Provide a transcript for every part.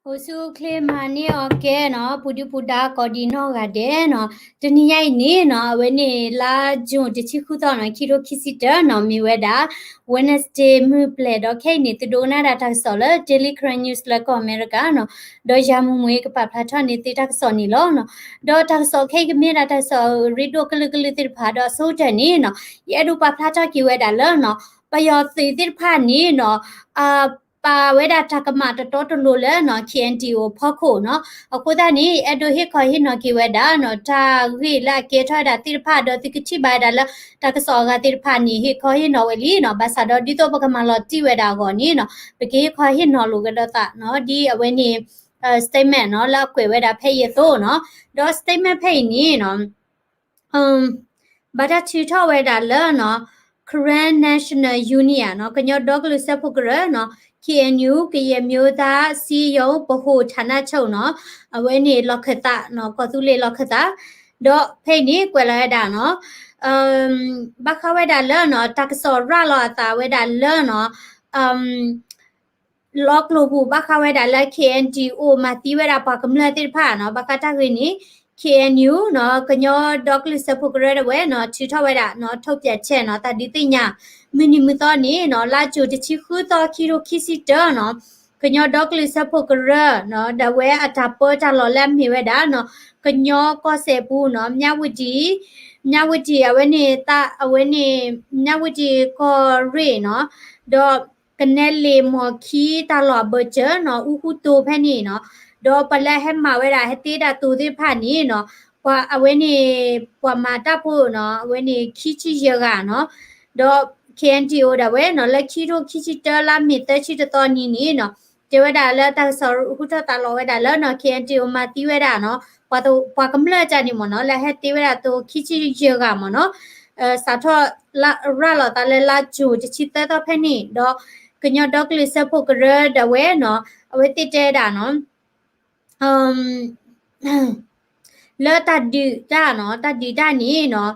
အိၣ်ဆူၣ်အိၣ်ချ့မၤန့ၢ်အီၤကဲနီၤ ပူၤဒုပူၤဒါကိးဒံးနီၢ်ဂၤဒဲးနီၤ, တနံၤညါအံၤန့ၣ်နီၤ အဝဲန့ၣ် လါယူၤတဆံဃုသီနီၤ ခံထိခံဆံတၢနီၤ မ့ၢ်ဝဲဒၣ် Wednesday မုၢ်ပျဲၤဒီးခဲအံၤန့ၣ် သုဒိကနၣ်ဒၣ်တၢ်ကစီၣ်လၢ Daily Karen News လၢကီၢ်အမဲရကၤနီၤ, ဒီးယၤမုၢ်မုၢ်အံၤကပာ်ဖျါထီၣ်န့ၢ်သုတၢ်ကစီၣ်န့ၣ်လီၤနီၤ, ဒီးတၢ်ကစီၣ်ခဲအံၤကမ့ၢ်ဒၣ်တၢ်ကစီၣ်အရ့ဒိၣ်ကလုာ်ကလုာ်သ့ၣ်တဖၣ်ဒီးအဆိကတၢၢ်န့ၣ်နီၤ ယအဲၣ်ဒိးပာ်ဖျါထီၣ်က့ၤဝဲဒၣ်လၢနီၤ ပယီၤသုးသ့ၣ်တဖၣ်န့ၣ်နီၤ ပာ်ဝဲဒၣ်တၢ်ကမၣ်တတီတလိၤလၢနီၤ K N D O ဖီခိၣ်နီၤ, အဃိသတးန့ၣ် အဲၣ်ဒိးဟ့ၣ်ခီဟ့ၣ်နီၤက့ၤဝဲဒၣ်နီၤ တၢ်ဂ့ၢ်လၢအကဲထီၣ်ဝဲဒၣ်သ့ၣ်တဖၣ်ဒီးသုကထံၣ်ဘၣ်ဝဲဒၣ်လၢ တၢ်ကစီၣ်အဂၤသ့ၣ်တဖၣ်န့ၣ် ဟ့ၣ်ခီဟ့ၣ်နီၤဝဲလံနီၤ, ဘၣ်ဆၣ်ဒီးဒ်သိးပကမၤလီၤတံၢ်ဝဲဒၣ်အဂီၢ်န့ၣ်နီၤ ပကဟ့ၣ်ခီဟ့ၣ်နီၤလိာ်ကဒီးသးနီၤ ဒ်အဝဲန့ၣ် statement နီၤ လၢအကွဲးဝဲဒၣ်ဖဲအံၤအသိးနီၤ, ဒီး statement ဖဲအံၤန့ၣ်နီၤ ဘၣ်တၢ်ထုးထီၣ်ဝဲဒၣ်လၢနီၤ Karen National Union နီၤ ကညီဒီကလုာ်စၢဖှိၣ်ကရၢနီၤ K N U ကရင်မျိုးသားအစည်းအရုံး ဗဟိုဌာနချုပ်နီၤ အဝဲန့ၣ်လီၢ်ခၢၣ်သးနီၤ ကီၢ်သူလ့ၤလီၢ်ခၢၣ်သး, ဒီးဖဲအံၤန့ၣ်ကွဲးလီၤဝဲဒၣ်နီၤ ဘၣ်ဃးဝဲဒၣ်လၢနီၤ တၢ်ကစီၣ်ရၤလီၤအသးဝဲဒၣ်လၢနီၤ လီကျိၤပူၤ ဘၣ်ဃးဝဲဒၣ်လၢ K N D O မၤသံဝဲဒၣ်ပှၤကမျၢၢ်သ့ၣ်တဖၣ်နီၤ, ဘၣ်ဃးတၢ်ဂ့ၢ်န့ၣ် K N U နီၤ ကညီဒီကလုာ်စၢဖှိၣ်ကရၢဒၣ်ဝဲနီၤ ထုးထီၣ်ဝဲဒၣ်နီၤ ထုတ်ပြန်ချက်နီၤ တၢ်ဒုးသ့ၣ်ညါ မုၢ်နံၤမုၢ်သီန့ၣ်နီၤ လါယူၤတဆံဃုသီ ခံထိခံဆံတၢနီၤ ကညီဒီကလုာ်စၢဖှိၣ်ကရၢနီၤ ဒၣ်ဝဲအတၢ်ပၢတၢ်လီၢ်လၢအမ့ၢ်ဝဲဒၣ်နီၤ ကညီကီၢ်စဲၣ်ပူၤနီၤ မြဝတီ, မြဝတီ အဝဲန့ၣ် အဝဲန့ၣ် မြဝတီကီၢ်ရ့ၣ်နီၤ ဒီးကနဲလ့ၣ်မီၢ်ခံတၢ်လီၢ်အဘၢၣ်စၢၤနီၤ အူဟူတိၤဖဲန့ၣ်နီၤ ဒီးပှၤလၢအဟဲမၤဝဲဒၣ် ဟဲတ့တၢ်တိၤသ့ၣ်တဖၣ်န့ၣ်နီၤ ပှၤအဝဲန့ၣ် ပှၤမၤတၢ်ဖိနီၤ အဝဲန့ၣ် ခံဆံယဲၢ်ဂၤနီၤ ဒီး K N D O ဒၣ်ဝဲနီၤ လၢခံထိခံဆံတၢ လါမ့ၤသၢဆံတသီနံၤန့ၣ်နီၤ တဲဝဲဒၣ်လၢတၢ်ကစီၣ်ဟူထီၣ်သးလီၤဝဲဒၣ်လၢနီၤ K N D O မၤသံဝဲဒၣ်နီၤ ပှၤကမျၢၢ်တၢ်န့ၣ်မ့ၢ်နီၤ လၢဟဲတ့ဝဲဒၣ်တိၤခံဆံယဲၢ်ဂၤမ့ၢ်နီၤ စးထီၣ်ရၤလီၤသးလၢလါယူၤတဆံသၢသီဖဲန့ၣ် ဒီးကညီဒီကလုာ်စၢဖှိၣ်ကရၢဒၣ်ဝဲနီၤ အဝဲသ့ၣ်တဲဒၣ်နီၤ လၢတၢ်ဒုးတၢ်နီၤ တၢ်ဒုးတၢ်န့ၣ်နီၤ တၢ်ဒုး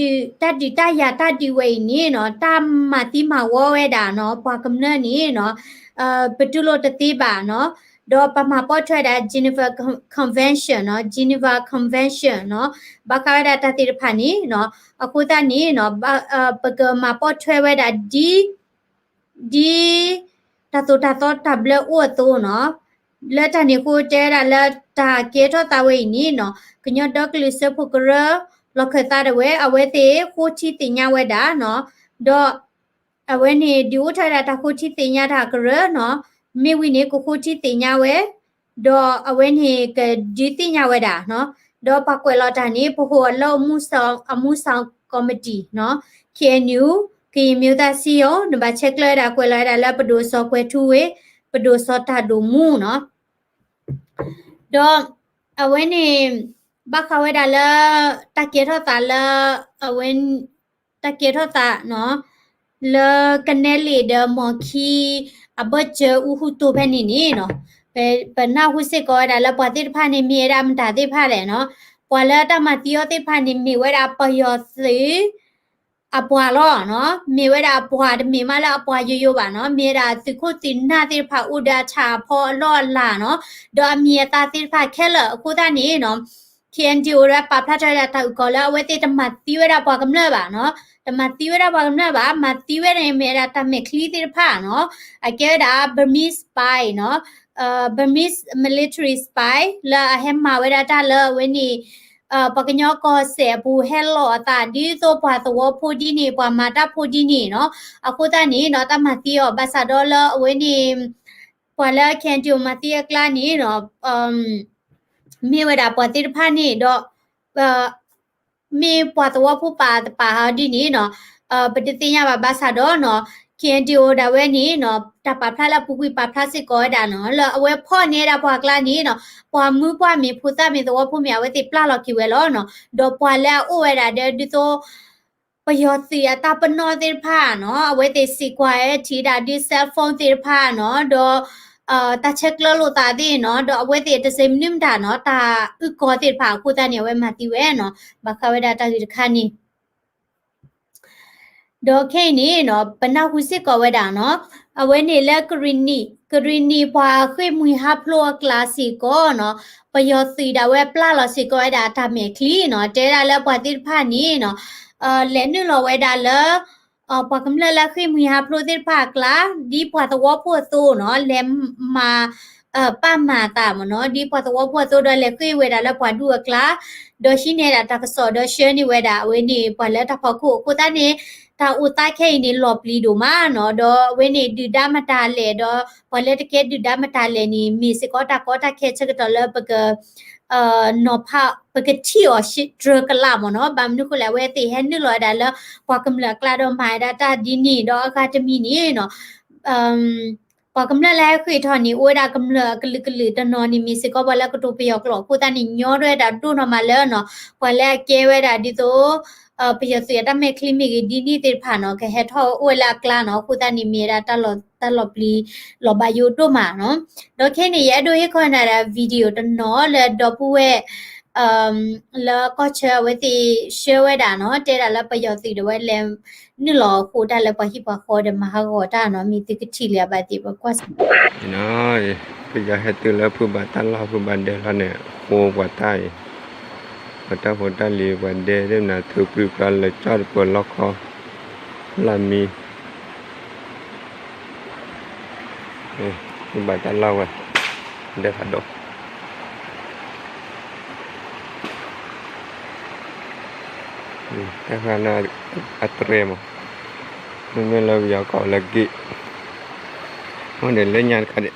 တၢ်ဒုးတၢ်ယၤတၢ်ဒုးဝဲအံၤန့ၣ်နီၤ တၢ်မၤသံမၤဝီဝဲဒၣ်နီၤ ပှၤကမျၢၢ်န့ၣ်နီၤ ပတူၢ်လိာ်တသ့ဘၣ်နီၤ ဒီးပမၤပိာ်ထွဲဒၣ် Geneva Convention နီၤ Geneva Convention နီၤ ဘၣ်ဃးဝဲဒၣ်တၢ်သ့ၣ်တဖၣ်န့ၣ်နီၤ အဃိသတးန့ၣ်နီၤ ပကမၤပိာ်ထွဲဝဲဒၣ်ဒ် ဒ်တၢ်သိၣ်တၢ်သီတၢ်ဘျၢအိၣ်အသိးနီၤ လၢတၢ်န့ၣ်အဃိတဲဝဲဒၣ်လၢတၢ်ကဲထီၣ်သးဝဲအံၤန့ၣ်နီၤ ကညီဒီကလုာ်စၢဖှိၣ်ကရၢ လီၢ်ခၢၣ်သးဒၣ်ဝဲ အဝဲသ့ၣ်ဃိထံသ့ၣ်ညါဝဲဒၣ်နီၤ ဒီး အဝဲန့ၣ်ဒုးအိၣ်ထီၣ်ဝဲဒၣ်တၢ်ဃိထံသ့ၣ်ညါတၢ်ကရၢနီၤ မ့ၢ်ဝံၤန့ၣ် ကဃိထံသ့ၣ်ညါဝဲ ဒီးအဝဲန့ၣ်ကဒုးသ့ၣ်ညါဝဲဒၣ်နီၤ ဒီးပှၤကွဲးလီၤတၢ်န့ၣ် ပဟိၣ်အလၢအမူစီၤ အမူစီၤကီၢ်မတံၣ်နီၤ K N U ကရင်မျိုးသားအစည်းအရုံး နဘၣ်ဆဲးကျၢဝဲဒၣ်ကွဲးလီၤဝဲဒၣ်လၢပဒိၣ်စီၤကွဲၤထူဝ့ ပဒိၣ်စီၤတၢ်ဒိၣ်မူနီၤ ဒီးအဝဲန့ၣ် ဘၣ်ဃးဝဲဒၣ်လၢ တၢ်ကဲထီၣ်သးလၢ အဝဲ တၢ်ကဲထီၣ်သးနီၤ လၢကနဲလ့ၣ်ဒီးမီၢ်ခံ အဘၢၣ်စၢၤအူဟူတိၤဖဲန့ၣ်န့ၣ်နီၤ ပ ပနၢ်ဟူစ့ၢ်ကီးဝဲဒၣ်လၢပှၤသ့ၣ်တဖၣ်န့ၣ် မ့ၢ်ဝဲဒၣ်မတၤသ့ၣ်တဖၣ်လဲၣ်နီၤ ပှၤလၢတၢ်မၤသံအီၤသ့ၣ်တဖၣ်န့ၣ် မ့ၢ်ဝဲဒၣ်ပယီၤသုး အပှၤလီၤနီၤ မ့ၢ်ဝဲဒၣ်အပှၤတမ့ၢ်မးလၢအပှၤယိယိဘၣ်နီၤ မ့ၢ်ဝဲဒၣ်သုးခိၣ်သုးနၢ်သ့ၣ်တဖၣ်အိၣ်ဒီးအထးအဖီအလီၢ်အလၤနီၤ ဒီးအမံၤအသၣ်သ့ၣ်တဖၣ်ခဲလၢာ်အဃိသတးန့ၣ်နီၤ K N D O ဒီးပာ်ဖျါထီၣ်ဝဲဒၣ်တၢ်အုၣ်ကီၤလၢအဝဲသ့ၣ်တမၤသံဝဲဒၣ်ပှၤကမျၢၢ်ဘၣ်နီၤ တမၤသံဝဲဒၣ်ပှၤကမျၢၢ်ဘၣ် မၤသံဝဲန့ၣ်မ့ၢ်ဝဲဒၣ်တၢ်မဲာ်ချံသ့ၣ်တဖၣ်နီၤ အကဲဝဲဒၣ် Burmese spy နီၤ Burmese military spy လၢအဟဲမၤဝဲဒၣ်တၢ်လၢအဝဲန့ၣ် ပှၤကညီကီၢ်စဲၣ်အပူၤဟဲလီၤအသး ဒ်သိးပှၤသဝီဖိဒ်န့ၣ် ပှၤမၤတၢ်ဖိဒ်န့ၣ်နီၤ အဃိသတးန့ၣ်နီၤ တၢ်မၤသံအီၤ ဘၣ်ဆၣ်ဒီးလၢအဝဲန့ၣ် ပှၤလၢ K N D O မၤသံအကျါန့ၣ်နီၤ မ့ၢ်ဝဲဒၣ်ပှၤသ့ၣ်တဖၣ်န့ၣ်ဒီး မ့ၢ်ပှၤသဝီဖိပာ်တပာ်ဟးဒ်န့ၣ်နီၤ ပတသ့ၣ်ညါဘၣ် ဘၣ်ဆၣ်ဒီးနီၤ K N D O ဒၣ်ဝဲန့ၣ်နီၤ တၢ်ပာ်ဖျါလၢအပူၤကွံာ်ပာ်ဖျါစ့ၢ်ကီးဝဲဒၣ်နီၤ လၢအဝဲဖီၣ်န့ၢ်ဝဲဒၣ်ပှၤအကျါန့ၣ်နီၤ ပှၤမုၢ်ပှၢ်မ့ၢ်ဖိသၣ်မ့ၢ်သဝီဖိမ့ၢ် အဝဲသ့ၣ်ပျၢ်လီၤက့ၤဝဲလီၤနီၤ ဒီးပှၤလၢအအိၣ်ဝဲဒၣ်ဒီးဒ်သိး ပယီၤသုးအတၢ်ပနီၣ်သ့ၣ်တဖၣ်နီၤ အဝဲသ့ၣ်စံးကွၢ်ဝဲထံးဒၣ်ဒ် cell phone သ့ၣ်တဖၣ်နီၤ ဒီး တၢ်ဆဲးကျၢလိာ်သးသ့ၣ်နီၤ ဒီးအဝဲသ့ၣ်တစ့မနုၤမတၤနီၤ တၢ်အုၣ်ကီၤသ့ၣ်တဖၣ်အဃိသတးန့ၣ် အဝဲမၤသံဝဲနီၤ ဘၣ်ဃးဝဲဒၣ်တၢ်ဂ့ၢ်တခါန့ၣ် ဒီးခဲအံၤန့ၣ်နီၤ ပနၢ်ဟူစ့ၢ်ကီးဝဲဒၣ်နီၤ, အဝဲန့ၣ်လၢကရံၣ်နံၣ် ကရံၣ်နံၣ်ပှၤဃ့ၢ်မှံဟးဖျိးအကျါစ့ၢ်ကီးနီၤ, ပယီၤသုးဒၣ်ဝဲပျၢ်လီၤစ့ၢ်ကီးဝဲဒၣ်အတၢ်မဲာ်ချံနီၤ, တဲဒၣ်လၢပှၤသ့ၣ်တဖၣ်န့ၣ်နီၤ, လဲၤနုာ်လီၤဝဲဒၣ်လၢ ပှၤကမျၢၢ်လၢဃ့ၢ်မှံဟးဖျိးသ့ၣ်တဖၣ်အကျါ, ဒ်ပှၤသဝီဖိအသိးနီၤ, လဲၤမၤ ပာ်မၤအသးမ့ၢ်နီၤ, ဒ်ပှၤသဝီဖိအသိးဒီးလဲၤဃ့ၢ်ဝဲဒၣ်လၢပှၤဒူၣ်အကျါ, ဒီးဟံးန့ၢ်ဒၣ်တၢ်ကစီၣ်ဒီးဆှၢန့ၢ်ဝဲဒၣ်အဝဲန့ၣ် ပှၤလၢတၢ်ဖီခိၣ်အဃိသတးန့ၣ်, တၢ်အိၣ်သးခဲအံၤန့ၣ်လီၤပျံၤဒိၣ်မးနီၤ, ဒီးအဝဲန့ၣ်ဒုၣ်ဒါမတၤလဲၣ်, ဒီးပှၤလၢတကဲဒုၣ်ဒါမတၤလဲၣ်န့ၣ် မ့ၢ်စ့ၢ်ကီးတၢ်ကီတၢ်ခဲဆၢကတီၢ်လၢပက နီၤဖး ပကထံၣ်အီၤတြၢၤကလာ်မ့ၢ်နီၤ, ဘၣ်မနုၤဃိလဲၣ် အဝဲသ့ၣ်ဟဲနုာ်လီၤဝဲဒၣ်လၢ ပှၤကမျၢၢ်အကျါဒီးမၤဝဲဒၣ်တၢ်ဒ်န့ၣ် ဒီးအဂၤတမံၤန့ၣ်နီၤ ပှၤကမျၢၢ်လၢဟဲဃ့ၢ်ထီၣ်န့ၣ် အိၣ်ဝဲဒၣ်ကမျၢၢ်အကလုာ်ကလုာ်တနီၤန့ၣ် မ့ၢ်စ့ၢ်ကီးပှၤလၢကတိၤပယီၤကျိာ်အဃိသတးန့ၣ် ညီထီၣ်ဝဲဒၣ်ဒိၣ်နီၢ်မးလၢနီၤ, ပှၤလၢအကဲဝဲဒၣ်ဒ်သိး ပယီၤသုးအတၢ်မဲာ်ချံမ့ၢ်ဂ့ၤဒ်န့ၣ်သ့ၣ်တဖၣ်နီၤ ကဟဲထီၣ်အိၣ်ဝဲလၢအကျါနီၤ, အဃိသတးန့ၣ်မ့ၢ်ဝဲဒၣ်တၢ်လီၤပျံၤလီၤဘၣ်ယိၣ်ဒိၣ်မးနီၤ, ဒီးခဲအံၤန့ၣ် ယအဲၣ်ဒိးဟ့ၣ်ခီနၤဒၣ် video တနီၤလၢဒီပုၢ်ဝဲၢ် လၢကီၢ်ဆၢအဝဲသ့ၣ်ဆှၢဝဲဒၣ်နီၤ, တဲဒၣ်လၢပယီၤသုးဒီးဝဲလဲၤနုာ်လီၤအဃိတၢ်လၢပှၤဟံၣ်ပှၤဃီဒီးမၤဟးဂီၤတၢ်နီၤ, မ့ၢ်သုကထံၣ်လၢအဘၣ်သ့ၣ်ပကွၢ်စ့ၢ်ကီး ပယီၤဟဲတုၤလၢဖုဘၣ်တၢ်လီၢ်ဖုဘၣ်ဒဲလီၤန့ၣ် ဃိပှၤတၢ်အံၤ, ပှၤတၢ်ဖိတၢ်လံၤပှၤဒဲသ့ၣ်မနုၤ ထုးပြံပြါလၢကၠီတပၢၤလီခီ လၢမံ ဖုဘၣ်တၢ်လီၢ်ဝဲ ဒဲဖးဒိၣ် တၢ်ဃာ်လၢအတြဲၤမး, မ့မ့ၢ်လၢပယီၤကိးလၢ gate, မ့ၢ်န့ၣ်လၢညါတခါဒံး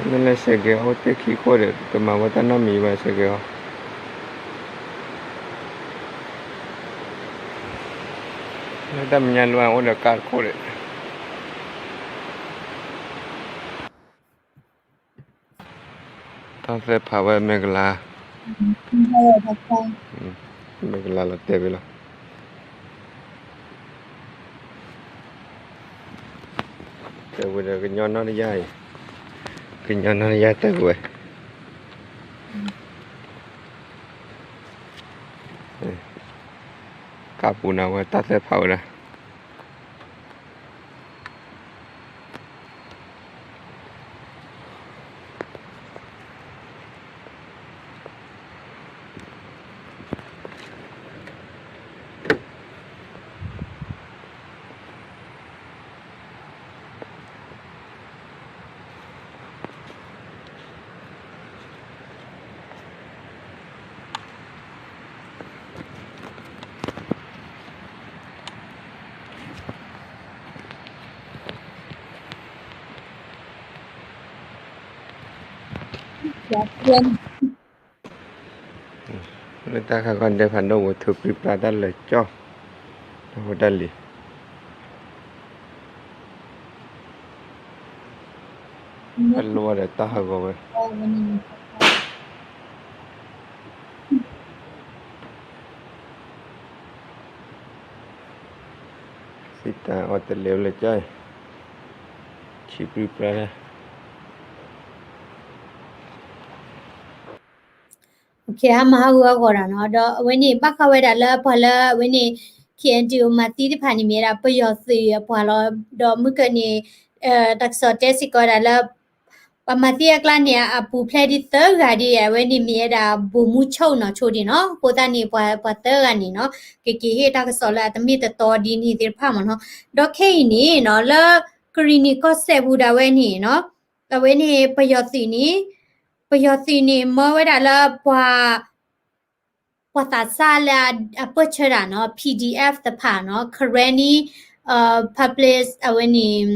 မ့ၢ်လၢစဲးကဲၤအိၣ်တ့ၢ်ခံခိၣ်ဒီး တမၤဝဲတၢ်နီတမံၤဘၣ်စဲးကဲၤအီၤ, လၢတၢ်မဲာ်ညါလၢအအိၣ်ဒီးကါတခိၣ်ဒီး တၢ်သဲဖးဝဲမဲာ်ကလၤ, မဲာ်ကလၤလီၤတဲာ်ဝဲလီၤ, တဲာ်ဝဲဒီးကညီနီၢ်တယၢ်အံၤ, ကညီနီၢ်တယၢ်တဲာ်ဝဲ, ကးပူၤနၤဝဲတၢ်သဲဖးဝဲဒၣ် လၢတၢ်ခါခီဒဲဖးဒိၣ်ဝဲ ထုးပြံပြါတၢ်လၢာ်ကၠီ, တၢ်ဖိတၢ်လံၤ အလိၣ်ဒီးတၢ်ဟးဂီၤဝဲ စံးတၢ်အီၤတလဲၤဝဲလၢာ်ကၠီ, ထံပြံပြါ အမၤဟးဂူာ်ဟးဂီၤတၢ်နီၤ, ဒီးအဝဲန့ၣ် ဘၣ်ဃးဝဲဒၣ်လၢပှၤလၢအဝဲန့ၣ် ခ့ၣ်အဲၣ်ယူၣ် မၤသံတဖၣ်န့ၣ် မ့ၢ်ဝဲဒၣ်ပယီၤသုးအပှၤလီၤ. ဒီးမုၢ်ကၢၢ်န့ၣ် တၢ်ကစီၣ်တဲစ့ၢ်ကီးဝဲဒၣ်လၢ ပှၤမၤသံအကျါန့ၣ် အပူၤဖျဲးဒ်သၢဂၤဒ် အဝဲန့ၣ်မ့ၢ်ဝဲဒၣ် ဗိုလ်မှူးချုပ် နီၤဆိဒံးနီၤ, အဃိသတးန့ၣ် ပှၤသၢဂၤန့ၣ်နီၤ ကက့ၤဟ့ၣ်တၢ်ကစီၣ်လၢအတမ့ၢ်တတီဒ်န့ၣ်သ့ၣ်တဖၣ်မ့ၢ်နီၤ. ဒီးခဲအံၤန့ၣ်နီၤ လၢကရံၣ်နံၣ်ကီၢ်စဲၣ်ပူၤဒၣ်ဝဲန့ၣ်နီၤ အဝဲန့ၣ် ပယီၤသုးန့ၣ် ပယီၤသုးန့ၣ် မၢဝဲဒၣ်လၢပှၤ ပှၤသးစၢ်လၢအပၢၢ်ဆၢတၢ်နီၤ PDF တဖၣ်နီၤ Karenni People's အဝဲန့ၣ်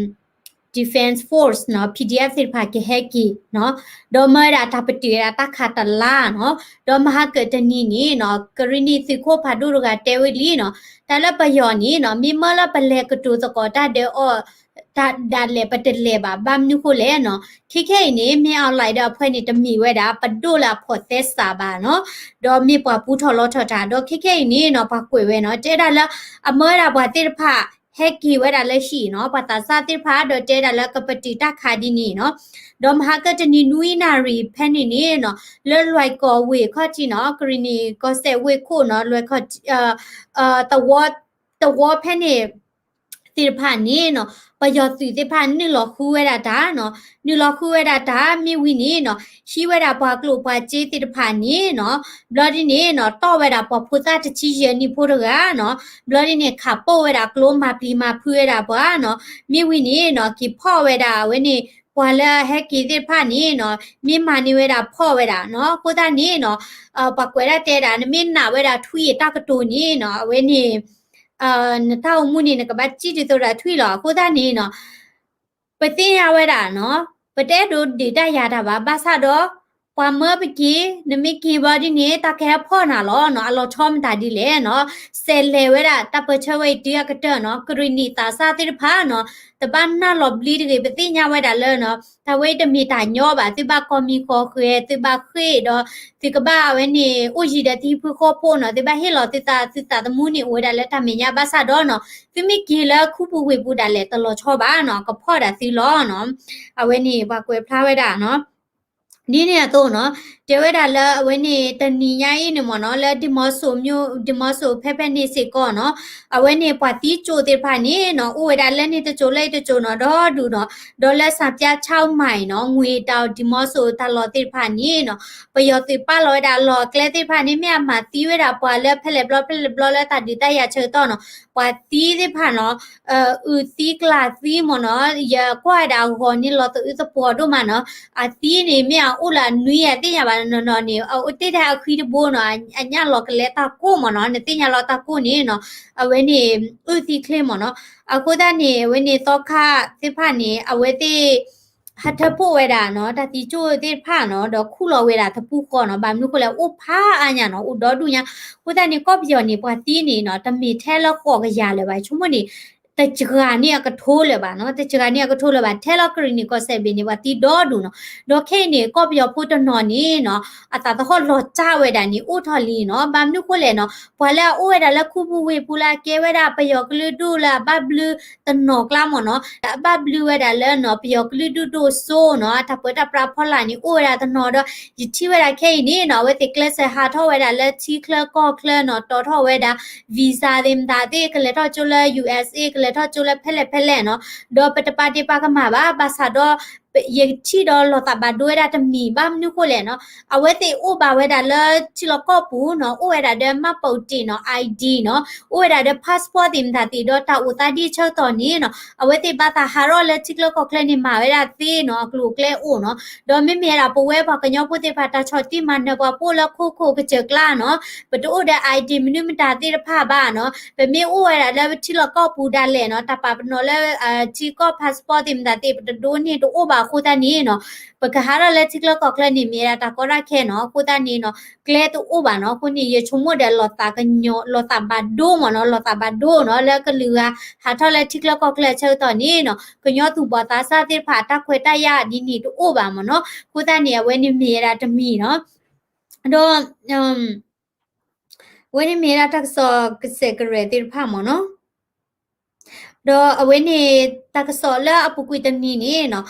Defense Force နီၤ PDF သ့ၣ်တဖၣ်ကဟဲက့ၤနီၤ, ဒီးမၢဝဲဒၣ်တၢ်ပတုာ်ဝဲဒၣ်တၢ်ခးတလါနီၤ, ဒီးမဟါကတနံၤန့ၣ်နီၤ ကရံၣ်နံၣ်သုးခိၣ်ဖးဒိၣ်တဂၤတဲဝဲလံနီၤ, တၢ်လၢပယီၤန့ၣ်နီၤ မ့ၢ်မၢလၢပလဲၤကတိၤသကိးတၢ်ဒၢအီၣ် ဒၣ်လဲာ်ပတလဲၤဘၣ် ဘၣ်မနုၤဃိလဲၣ်နီၤ. ခဲခဲအံၤန့ၣ် မ့ၢ်အီၤလဲၣ်ဒီးအဖှဲန့ၣ် တမ့ၢ်ဝဲဒၣ် ပဒိၣ်လၢအဖိးသဲစးဘၣ်နီၤ, ဒီးမ့ၢ်ပှၤပူထီၣ်လီထီၣ်တၢ် ဒီးခဲခဲအံၤန့ၣ်နီၤ ပှၤကွဲးဝဲနီၤ တဲဒၣ်လၢ အမၢဝဲဒၣ်ပှၤသ့ၣ်တဖၣ် ဟဲက့ၤဝဲဒၣ်လၢဟံၣ်နီၤ ပှၤသးစၢ်သ့ၣ်တဖၣ် ဒီးတဲဒၣ်လၢကပတုာ်တၢ်ခးဒ်န့ၣ်နီၤ, ဒီးမဟါကတနံၤနွံနၣ်ရံၣ်ဖဲန့ၣ်န့ၣ်နီၤ လၢလွဲၢ်ကီၢ်ဝ့ၢ်ခီၣ်ထံးနီၤ ကရံၣ်နံၣ်ကီၢ်စဲၣ်ဝ့ၢ်ခိၣ်နီၤ လွဲၢ်ကီၢ် သဝီဖဲန့ၣ် သ့ၣ်တဖၣ်န့ၣ်နီၤ ပယီၤသုးသ့ၣ်တဖၣ်နုာ်လီၤဃုဝဲဒၣ်တၢ်နီၤ, နုာ်လီၤဃုဝဲဒၣ်တၢ် မ့ၢ်ဝံၤန့ၣ်နီၤ ဟံးဝဲဒၣ်ပှၤကျိၣ်ပှၤစ့သ့ၣ်တဖၣ်န့ၣ်နီၤ ဘျီဒ်န့ၣ်နီၤ တီၣ်ဝဲဒၣ်ပှၤဖိသၣ်တဆံယဲၢ်နံၣ်ဖိတဂၤနီၤ, ဘျီဒ်န့ၣ် ခးပိာ်ဝဲဒၣ်ကျိမၤပျံၤမၤဖုးဝဲဒၣ်ပှၤနီၤ, မ့ၢ်ဝံၤန့ၣ်နီၤ က့ၤဖီၣ်ဝဲဒၣ်အဝဲန့ၣ် ပှၤလၢအဟဲက့ၤသ့ၣ်တဖၣ်န့ၣ်နီၤ မ့ၢ်မၤန့ၢ်ဝဲဒၣ်ဖီၣ်ဝဲဒၣ်နီၤ, အဃိသတးန့ၣ်နီၤ ပှၤကွဲးဒၣ်တဲဒၣ် နမ့ၢ်နာ်ဝဲဒၣ်ထွံၣ်အတၢ်ကတိၤန့ၣ်နီၤ အဝဲန့ၣ် နတၢ်အိၣ်မူန့ၣ် နကဘၣ်စံၣ်ဒ်သိးဒီးထွံၣ်လီၤ. အဃိသတးန့ၣ်နီၤ ပသ့ၣ်ညါဝဲဒၣ်နီၤ ပတအဲၣ်ဒိးဒုးတၢ်ယၤတၢ်ဘၣ် ဘၣ်ဆၣ်ဒီး ပှၤမၢပက့ၤ နမ့ၢ်က့ၤဘျီဒ်န့ၣ် တၢ်ကဟဲဖီၣ်နၤလီၤနီၤ, အလီၤဆီမတၤဒ်လဲၣ်နီၤ, စဲးလဲၤဝဲဒၣ်တၢ်ပၢၢ်ဆၢဝဲအံၤတုၤအကတၢၢ်နီၤ, ကရံၣ်နံၣ်သးစၢ်သ့ၣ်တဖၣ်နီၤ တဘၣ်နၢ်လီၤဘျံးတဂ့ၤ ပသ့ၣ်ညါဝဲဒၣ်လၢနီၤ တၢ်ဝဲအံၤတမ့ၢ်တၢ်ညီဘၣ် သုဘၣ်ကီမံၤကီဃဲၤ သုဘၣ်ဃ့ၢ်ဒီး သုကဘၣ်အဝဲန့ၣ် အိၣ်ယံၤဒီးတဟံၣ်ဖုဃီဖိနီၤ, သုဘၣ်ဟ့ၣ်လီၤသုသး သုသးသမူန့ၣ် အိၣ်ဝဲဒၣ်လၢတၢ်မဲာ်ညါဘၣ်ဆၣ်ဒီးနီၤ, သုမ့ၢ်က့ၤလၢခူပူၤဝ့ၢ်ပူၤဒၣ်လဲာ် တလီၤဆီဘၣ်နီၤ, ကဖီၣ်ဒၣ်သုလီၤနီၤ, အဝဲန့ၣ် ပှၤကွဲးဖျါဝဲဒၣ်နီၤ ဒ်န့ၣ်အသိးနီၤ, တဲဝဲဒၣ်လၢအဝဲန့ၣ် တနံၤညါအံၤန့ၣ်မ့ၢ်နီၤ လၢဒံမီစိၤ ဒံမီစိၤဖဲဖဲန့ၣ်စ့ၢ်ကီးနီၤ, အဝဲန့ၣ်ပှၤသံကၠိသ့ၣ်တဖၣ်န့ၣ်နီၤ အိၣ်ဝဲဒၣ်လၢန့ၣ်တကၠိလၢအံၤတကၠိနီၤ ဒီဒူၣ်နီၤ, ဒီးလၢစၣ်ပၠါဆၣ်မၤအံၤနီၤ ငွေတောင်ဒံမီစိၤတၢ်လီၢ်သ့ၣ်တဖၣ်န့ၣ်နီၤ, ပယီၤသုးပာ်လီၤဝဲဒၣ်လီၢ်အကျဲသ့ၣ်တဖၣ်န့ၣ် မ့ၢ်အမၤသံဝဲဒၣ်ပှၤလၢဖဲလဲၣ်ဘျီဖဲလဲၣ်ဘျီလၢတၢ်ဒုးတၢ်ယၤဆၢကတီၢ်နီၤ, ပှၤသံသ့ၣ်တဖၣ်နီၤ အုၣ်သံကျၣ်သံမ့ၢ်နီၤ, ယကွၢ်ဝဲဒၣ်အဂီၢ်န့ၣ်လီၤသအုးသပှီၤဒိၣ်မးနီၤ, အသံန့ၣ်မ့ၢ်အအိၣ်လၢအနွံအသ့ၣ်ညါဘၣ်နီၤနီၤန့ၣ် အအိၣ်တ့ၢ်ထဲအဃံတဘိနီၤ, အညၣ်လီၤကလဲတၢ်ကိၢ်မ့ၢ်နီၤ, နသ့ၣ်ညါလီၤတၢ်ကိၢ်န့ၣ်နီၤ, အဝဲန့ၣ် အုၣ်သံချ့မ့ၢ်နီၤ, အဃိသတးန့ၣ် အဝဲန့ၣ်သီခါသ့ၣ်တဖၣ်န့ၣ် အဝဲသ့ၣ် ဟးထၢဖှိၣ်ဝဲဒၣ်နီၤ တၢ်သံကၠိသ့ၣ်တဖၣ်နီၤ ဒီးခူၣ်လီၤဝဲဒၣ်တပူၤဃီနီၤ, ဘၣ်မနုၤဃိလဲၣ် အိၣ်ဖးအါညါနီၤ အိၣ်ဒီဒူၣ်ညါ, အဃိသတးန့ၣ် ကီၢ်ပယီၤန့ၣ် ပှၤသံန့ၣ်နီၤ တမ့ၢ်ထဲလၢဃိးကယၤလၢၤဘၣ်, ဆိကမိၣ်န့ၣ် တစှၤန့ၢ်အကထိလၢၤဘၣ်နီၤ, တစှၤန့ၢ်အကထိလၢၤဘၣ်, ထဲလီၤကရံၣ်နံၣ်ကီၢ်စဲၣ်ဘ့ၣ်န့ၣ် ပှၤသံဒီဒူၣ်နီၤ, ဒီးခဲအံၤန့ၣ် ကီၢ်ပယီၤဖိတနီၤန့ၣ်နီၤ အသးသဟီၣ်လီၤတၢ်ဝဲဒၣ်န့ၣ် အိၣ်ထီၣ်လံနီၤ, ဘၣ်မနုၤဃိလဲၣ်နီၤ ပှၤလၢအအိၣ်ဝဲဒၣ်လၢခူပူၤဝ့ၢ်ပူၤလၢအကဲဝဲဒၣ်ပယီၤကလုာ်ဒူၣ်လၢအဘၣ်ဘျုးတနီၤကျါမ့ၢ်နီၤ, အဘၣ်ဘျုးဝဲဒၣ်လၢနီၤ ပယီၤကလုာ်ဒူၣ်ဒိၣ်စိနီၤ အတၢ်ပၢတၢ်ပြးဖီလာ်န့ၣ် အိၣ်ဝဲဒၣ်တနီၤဒီး ယထံၣ်ဝဲဒၣ်ခဲအံၤန့ၣ်နီၤ အဝဲသ့ၣ်ကျဲးစၢးဟးထီၣ်ဝဲဒၣ်လၢထံချၢကီၢ်ချၢနီၤ တီထီၣ်ဝဲဒၣ် visa သ့ၣ်မတၤသ့ၣ် ကလဲၤထီၣ်ကၠိလၢ ယူၣ်အ့ၣ်စ့ ကလဲၤထီၣ်ကၠိလၢဖဲလဲၣ်ဖဲလဲၣ်နီၤ, ဒီးပတပာ်ဒ့ၣ်ပာ်ကမၣ်ဘၣ် ဘၣ်ဆၣ်ဒီး ယထံၣ်ဒီးလီၤသးဘၣ်ဒိဝဲဒၣ်တမံၤ ဘၣ်မနုၤဃိလဲၣ်နီၤ, အဝဲသ့ၣ်အိၣ်ဘၣ်ဝဲဒၣ်လၢထံလီၢ်ကီၢ်ပူၤနီၤ အိၣ်ဝဲဒၣ်ဒီးမှတ်ပုံတင်နီၤ ID နီၤ အိၣ်ဝဲဒၣ်ဒီး passport သ့ၣ်မတၤသ့ၣ်ဒီးတၢ်အိၣ်သးဒ်ဆၢကတီၢ်န့ၣ်နီၤ အဝဲသ့ၣ်ဘၣ်သးဟးထီၣ်လၢထံချၢကီၢ်ချၢန့ၣ် မၤဝဲဒၣ်သ့နီၤ အကျိၤအကျဲအိၣ်နီၤ, ဒီးမ့မ့ၢ်ဝဲဒၣ်ပဝဲပှၤကညီဖိသ့ၣ်တဖၣ် တၢ်ဆီၣ်တံၢ်မၤနၢၤပှၤ ပအိၣ်လၢခိခိၣ်ကစၢၢ်ကျါနီၤ ပတအိၣ်ဒီး ID မနုၤမတၤသ့ၣ်တဖၣ်ဘၣ်နီၤ, ပမ့ၢ်အိၣ်ဝဲဒၣ်လၢထံလီၢ်ကီၢ်ပူၤဒၣ်လဲာ်နီၤ တၢ်ပာ်ပနီၣ်လၢ ထံကီၢ် passport သ့ၣ်မတၤသ့ၣ် ပတဒိးန့ၢ်တအိၣ်ဘၣ်အဃိသတးန့ၣ်နီၤ, ပကဟးထီၣ်လၢထံချၢကီၢ်ချၢန့ၣ် မ့ၢ်ဝဲဒၣ်တၢ်ကီတၢ်ခဲနီၤ အဃိသတးန့ၣ်နီၤ ကျဲတအိၣ်ဘၣ်နီၤ, အဃိန့ၣ် ယဆိကမိၣ်ဒီးလီၤသးကညီၤ လီၤသးဘၣ်ဒိမ့ၢ်နီၤ လီၤသးဘၣ်ဒိနီၤ လၢကလုာ်ဂၤ ဟးထီၣ်လၢထံချၢကီၢ်ချၢအဆၢကတီၢ်န့ၣ်နီၤ ကညီသူၣ်ဘီၣ်သးစၢ်သ့ၣ်တဖၣ် တၢ်ခွဲးတၢ်ယာ်ဒ်န့ၣ်တအိၣ်ဘၣ်မ့ၢ်နီၤ, အဃိသတးန့ၣ် အဝဲန့ၣ်မ့ၢ်ဝဲဒၣ်တမံၤနီၤ, ဒီး အဝဲန့ၣ်မ့ၢ်ဝဲဒၣ်တၢ်ကစီၣ်ကစဲးကရဲးသ့ၣ်တဖၣ်မ့ၢ်နီၤ, ဒီးအဝဲန့ၣ် တၢ်ကစီၣ်လၢအပူၤကွံာ်တနံၤန့ၣ်နီၤ,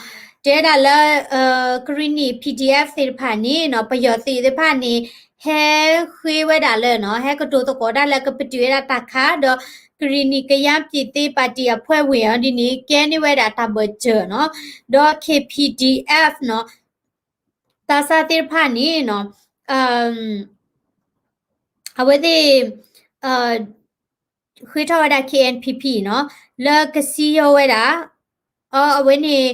တဲဝဲဒၣ်လၢ ကရံၣ်နံၣ် PDF သ့ၣ်တဖၣ်န့ၣ်နီၤ ပယီၤသုးသ့ၣ်တဖၣ်န့ၣ် ဟဲဃ့ဝဲဒၣ်လၢနီၤ ဟဲကတိၤသကိးတၢ်လၢကပတုာ်ဝဲဒၣ်တၢ်ခး ဒီး ကရံၣ်နံၣ်ကယၤပၠ့ၣ်သ့ပၣ်တံၣ်အဖှဲဝ့ၢ်အီၤဒ်န့ၣ် ကဲန့ၢ်ဝဲဒၣ်တၢ်ဘၢၣ်စၢၤနီၤ, ဒီး KPDF နီၤ သးစၢ်သ့ၣ်တဖၣ်န့ၣ်နီၤ အဝဲသ့ၣ် ဃ့ထီၣ်ဝဲဒၣ် KNPP နီၤ လၢကစံယိဝဲဒၣ် အဝဲန့ၣ်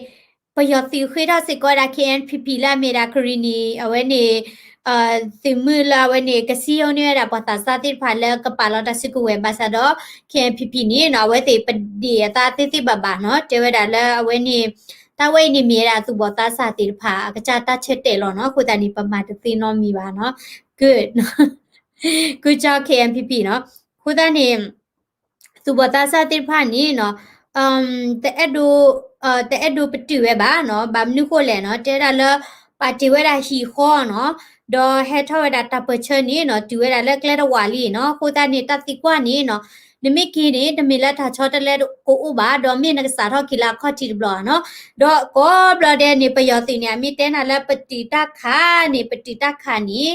ပယီၤသုးဃ့ထီၣ်စ့ၢ်ကီးဝဲဒၣ် KNPP လၢအမ့ၢ်ဒၣ်ကရံၣ်နံၣ် အဝဲန့ၣ် သုးမုၢ်လၢအဝဲန့ၣ် ကစံယိန့ၢ်ဝဲဒၣ်ပှၤသးစၢ်သ့ၣ်တဖၣ်လၢကပာ်လီၤတၢ်စုကဝဲၤဘၣ်ဆၣ်ဒီး KNPP န့ၣ်နီၤ အဝဲသ့ၣ်ပဒ့ၣ်အသးသ့သ့ဘၣ်ဘၣ်နီၤ တဲဝဲဒၣ်လၢအဝဲန့ၣ် တၢ်ဝဲအံၤန့ၣ်မ့ၢ်ဝဲဒၣ်သူၣ်ဘီၣ်သးစၢ်သ့ၣ်တဖၣ် အကစၢ်တၢ်ဆၢတဲာ်လီၤနီၤ အဃိသတးန့ၣ် ပမၤတသ့နီတမံၤဘၣ်နီၤ good good job KNPP နီၤ အဃိသတးန့ၣ် သူၣ်ဘီၣ်သးစၢ်သ့ၣ်တဖၣ်န့ၣ်နီၤ တအဲၣ်ဒိး တအဲၣ်ဒိးပတုာ်ဝဲဘၣ်နီၤ, ဘၣ်မနုၤဃိလဲၣ်နီၤ, တဲဝဲဒၣ်လၢ ပာ်တ့ၢ်ဝဲဒၣ်ဟံၣ်ဃီနီၤ, ဒီးဟဲထီၣ်ဝဲဒၣ်တၢ်ပၢၢ်ဆၢန့ၣ်နီၤ, တုၤဝဲဒၣ်လၢကျဲတဝာ်လံနီၤ, အဃိသတးန့ၣ် တၢ်သံကွၢ်န့ၣ်နီၤ, နမ့ၢ်က့ၤန့ၣ် တမ့ၢ်လၢတၢ်ဆီတလဲကအိၣ်ဘၣ်, ဒီးမ့ၢ်နကစးထီၣ်က့ၤလၢအခီၣ်ထံးတဘျီနီၤ, ဒီးကိးဘျီဒဲးန့ၣ် ပယီၤသုးန့ၣ် အမ့ၢ်တဲနၤလၢပတုာ်တၢ်ခးန့ၣ် ပတုာ်တၢ်ခးန့ၣ်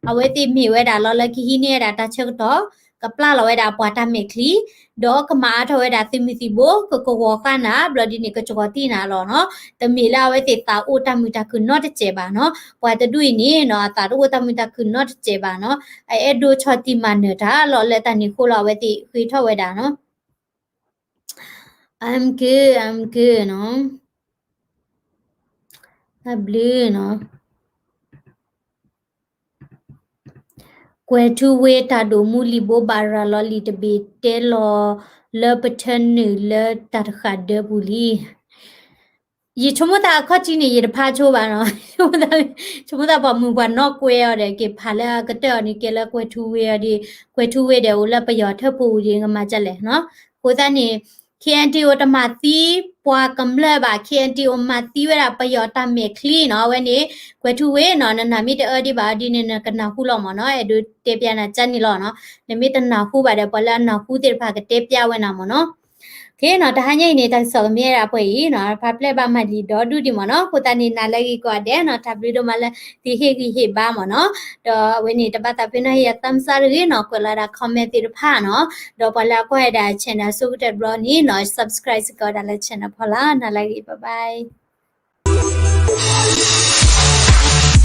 အဝဲသ့ၣ်မ့ၢ်ဝဲဒၣ်လီၤလၢကဟံးန့ၢ်ဝဲဒၣ်တၢ်ဆၢကတီၢ်, ကပျၢ်လီၤဝဲဒၣ်ပှၤတၢ်မဲာ်ချံ, ဒီးကမၤအါထီၣ်ဝဲဒၣ်သုးမုၢ်သံၣ်ဘိ, ကကဝီၤဃာ်နၤ, ဘျီဒ်န့ၣ် ကစှီၤတံၢ်နၤလီၤနီၤ, တမ့ၢ်လၢအဝဲသ့ၣ်သးအိၣ်တၢ်မုာ်တၢ်ခုၣ်နီတစဲးဘၣ်နီၤ, ပှၤတဒူၣ်အံၤန့ၣ်နီၤ အသးတအိၣ်တၢ်မုာ်တၢ်ခုၣ်နီတစဲးဘၣ်နီၤ, အအဲၣ်ဒိးဆီၣ်တံၢ်မၤနၢၤတၢ်လီၤလၢတၢ်န့ၣ်အဃိလီၤ အဝဲသ့ၣ်ဃ့ထီၣ်ဝဲဒၣ်နီၤ, I'm good, I'm good နီၤ, တၢ်ဘျုးနီၤ. ကွဲၤထူဝ့တၢ်ဒိၣ်မူလံာ်ဘိးဘၣ်ရၤလီၤလံာ်တဘ့ၣ်တဲလီၤ လၢပထၢနုာ်လၢတၢ်တဃၣ်ဒၢပူၤလံ. ယဆိကမိၣ်သးအခီၣ်ထံးန့ၣ် ယတဖးဆိဘၣ်နီၤ, ဆိကမိၣ်သးပှၤမုာ်ပှၤနီၢ်ကွဲအီၤဒီး က့ၤဖးလၢအကတၢၢ်အီၤန့ၣ် ကဲလၢကွဲၤထူဝ့အီၤဒီး ကွဲၤထူဝ့ဒီးအိၣ်လၢပယီၤထၢၣ်ပူၤအူၤဒီး ကမၤဒ်လဲၣ်နီၤ. အဃိသတးန့ၣ် KNDO တမၤသံပှၤကမျၢၢ်ဘၣ်, KNDO မၤသံဝဲဒၣ်ပယီၤတၢ်မဲာ်ချံနီၤ, အဝဲန့ၣ် ကွဲၤထူဝ့နီၤ, နနၢ်မ့ၢ်တအၢဒံးဘၣ်အီၤဒ်န့ၣ် နကနၢ်ဟူလီၤမ့ၢ်နီၤ, အဲၣ်ဒိးတဲပျးနၤကန့ၣ်လီၤနီၤ, နမ့ၢ်တနၢ်ဟူဘၣ်ဒီး ပှၤလၢအနၢ်ဟူသ့ၣ်တဖၣ်ကတဲပျးဝဲနၤမ့ၢ်နီၤ. ခ့နီၤ, တဟါညါအံၤန့ၣ် တၢ်ကစီၣ်ကမ့ၢ်ဝဲဒၣ်ပှဲၤအံၤနီၤ, ဖးဖျဲၣ်ဘၣ်မၤလံာ်ဒီဒူၣ်ဒံးမ့ၢ်နီၤ, အဃိသတးန့ၣ် နၤလၢအဂ့ၤကိးဂၤဒဲးနီၤ, တၢ်ဘျုးဒိၣ်မးလၢသုဟ့ၣ်ဂံၢ်ဟ့ၣ်ဘါမ့ၢ်နီၤ, ဒီးအဝဲန့ၣ် တဘၣ်သးပ့ၤနီၣ်ဟ့ၣ်ယၤ thumbs up တဂ့ၤနီၤ, ကွဲးလီၤဒၣ် comment သ့ၣ်တဖၣ်နီၤ, ဒီးပှၤလၢအကွၢ်ဝဲဒၣ် channel အဆိကတၢၢ်တဘျီန့ၣ်နီၤ, subscribe စ့ၢ်ကီးဝဲဒၣ်လၢ channel ဖီလာ်, နၤလၢအဂ့ၤ, bye bye.